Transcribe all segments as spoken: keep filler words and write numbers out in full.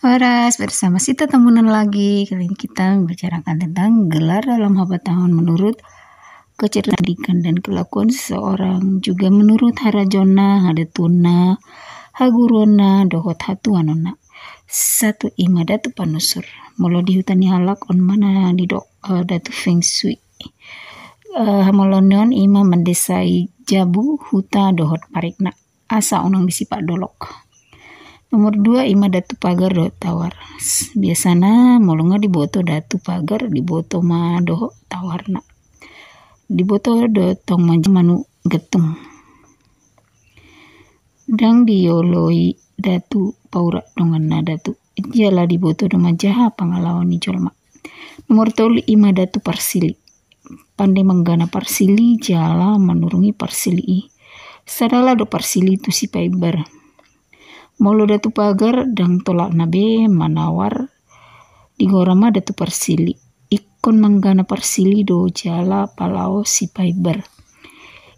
Horas, bersama Sita Tambunan lagi. Kali ini kita membicarakan tentang gelar dalam habataon menurut kecerdikan dan kelakuan seseorang, juga menurut harajaonna, hadatuonna, haguruonna, dohot hatuanonna. Satu, ima Datu Panusur. Molo di huta ni halak on ma na didok, eh, Datu Feng Shui. Eh, hamaloon ni on ima mandesai jabu, huta dohot parekna asa unang disipat dolok. Nomor dua, ima Datu Pagar dohot Tawar. Biasana molo nga diboto Datu Pagar, diboto ma dohot tawarna. Diboto do tong manjaha manuk gantung. Ndang dioloi Datu Paurak donganna Datu. Jala diboto do manjaha pangalaho ni jolma. Nomor tolu, ima Datu Parsili. Pande manggana parsili jala manurungi parsili i. Sadala do parsili tu Sipaimbar. Molo Datu Pagar, ndang tolapna be manawar, digora ma Datu Parsili. Ingkon manggana parsili do jala palaho Sipaimbar.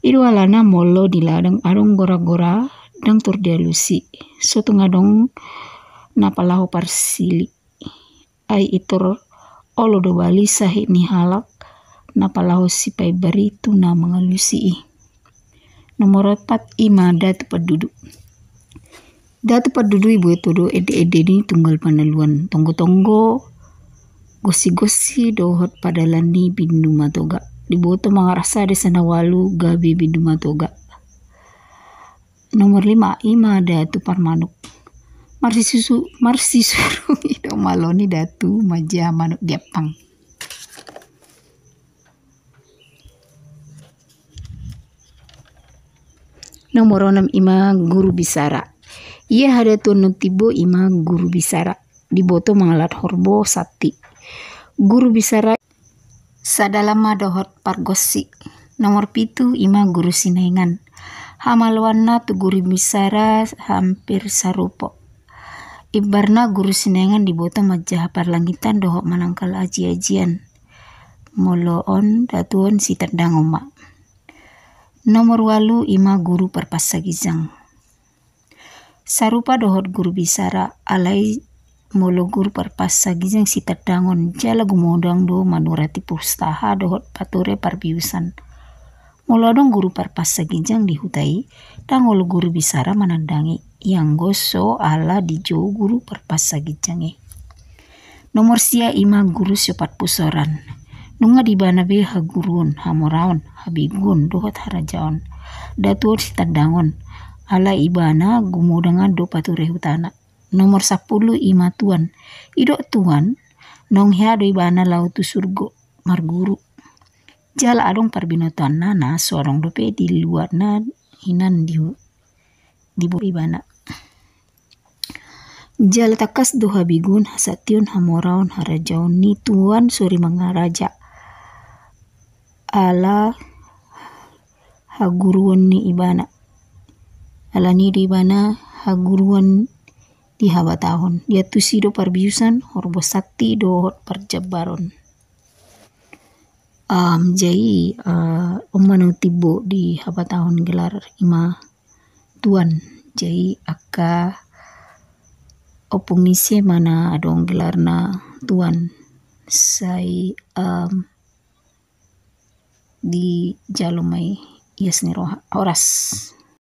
I do alana molo di ladang adong gora-gora, ndang tor dialusi. So tung adong na palaho parsili. Ai i tor olo do bali sahit ni halak na palaho Sipaimbar i tu na mangalusi i. Nomor opat, ima Datu Pandudu. Datu Pandudu diboto do ende-ende ni tunggal panaluan, tonggo-tonggo, gosi-gosi dohot padalan ni Bindu Matoga. Diboto mangarasa desa na ualu gabe Bindu Matoga. Nomor lima, ima Datu Parmanuk. Marsisusu, marsisurung i do malo ni datu manjaha manuk di ampang. Nomor onom, ima Guru Bisara. Ia hadatuon na timbo ima Guru Bisara. Diboto mangalap horbo santi. Guru Bisara sadala ma dohot pargonsi. Nomor pitu, ima Guru Sinaingan. Hamaloanna tu Guru Bisara hampir sarupa. Imbarna Guru Sinaingan diboto manjaha parlangitan dohot manangkal aji-ajian. Molo on datuon Sitandangon ma. Nomor ualu, ima Guru Parpansa Ginjang. Sarupa dohot Guru Bisara, alai molo Guru Parpansa Ginjang Sitandangon jala gumodang do manurati pustaha dohot pature parbiusan. Molo adong Guru Parpansa Ginjang di huta i, ndang olo Guru Bisara manandangi, ianggo so ala dijou Guru Parpansa Ginjang i. Nomor sia, ima Guru Siopat Pusoran. Nunga di ibana be haguruon, hamoraon, habeguon dohot harajaon. Datuon Sitandangon, ala ibana gumodang do pature hutana. Nomor sampulu, ima Tuan. Didok Tuan, naung hea do ibana laho tu surgo marguru. Jala adong parbinotoanna na so adong dope di luatna hinan di, di ibana. Jala tangkas do habeguon, hasantion, hamoraon, harajaon ni Tuan Sori Mangaraja. Ala haguruon ni ibana. Ala ni do ibana haguruon di habatahon. Diantusi do parbiusan, horbo santi dohot parjambaron. Am, jadi, eh, on ma na timbo di habatahon gelar ima Tuan. Jadi angka ompung ni ise ma na adong gelarna Tuan. Sai, em, dijalo ma i ias ni roha. Horas.